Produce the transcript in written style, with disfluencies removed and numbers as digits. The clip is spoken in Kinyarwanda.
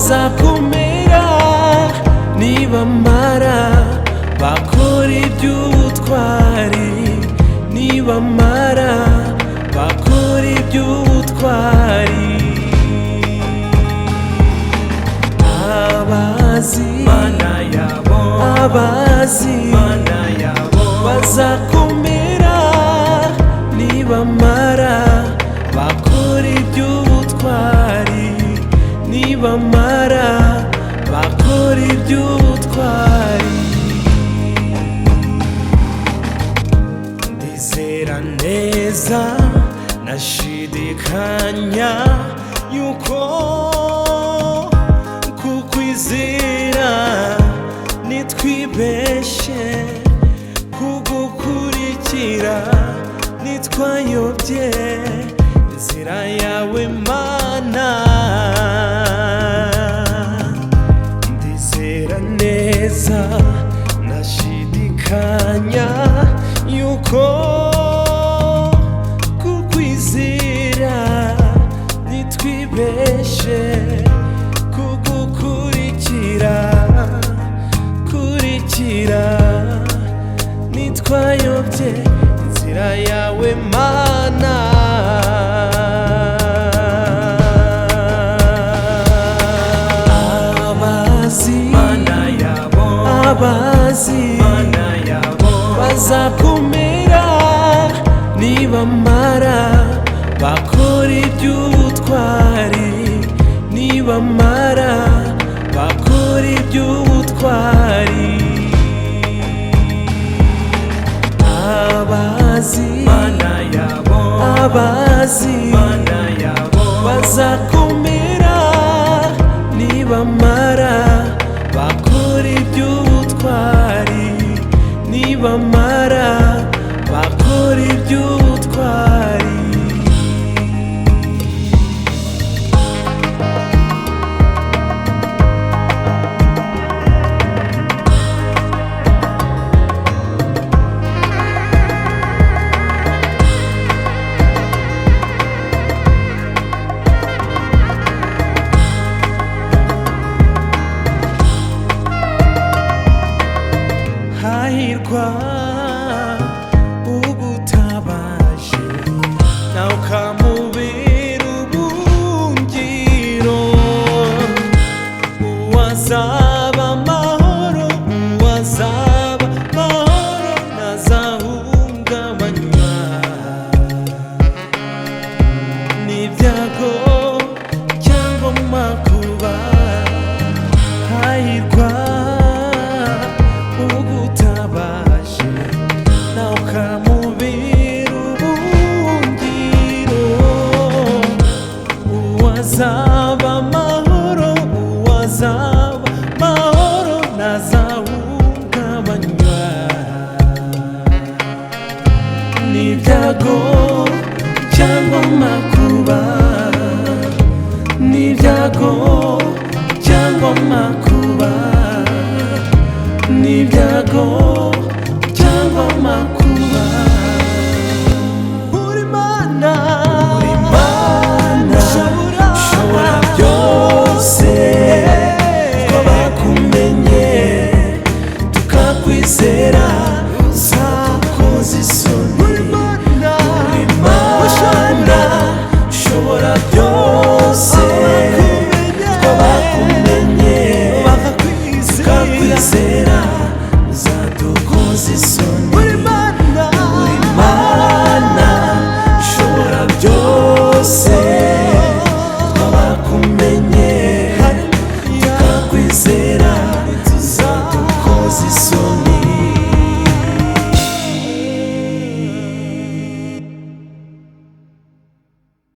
Bazakomera nibamara bakora iby'ubutwari, nibamara bakora iby'ubutwari. Abazi Mana yabo, abazi Mana yabo, bazakomera nibamara bakora iby'ubutwari, nibamara bakora iby'ubutwari. Ndizera neza nashidikanya yuko kukwizera nitwibeshe, kugukurikira nitwayobye inzira yawe Mana. Ndizera neza nashidikanya yuko kukwizera nitwibeshe, kugukurikira kurikira nitwayobye inzira yawe Mana. Abazi Mana yabo, abazi Mana yabo, bazakomera nibamara bakora iby'ubutwari, nibamara bakora iby'ubutwari. Abazi Mana yabo, abazi Mana yabo, bazakomera nibamara bakora iby'ubutwari, nibamara bakora iby'ubutwari. Hahirwa ugutabaje nawe ukamubera ubuhungiro, uwaza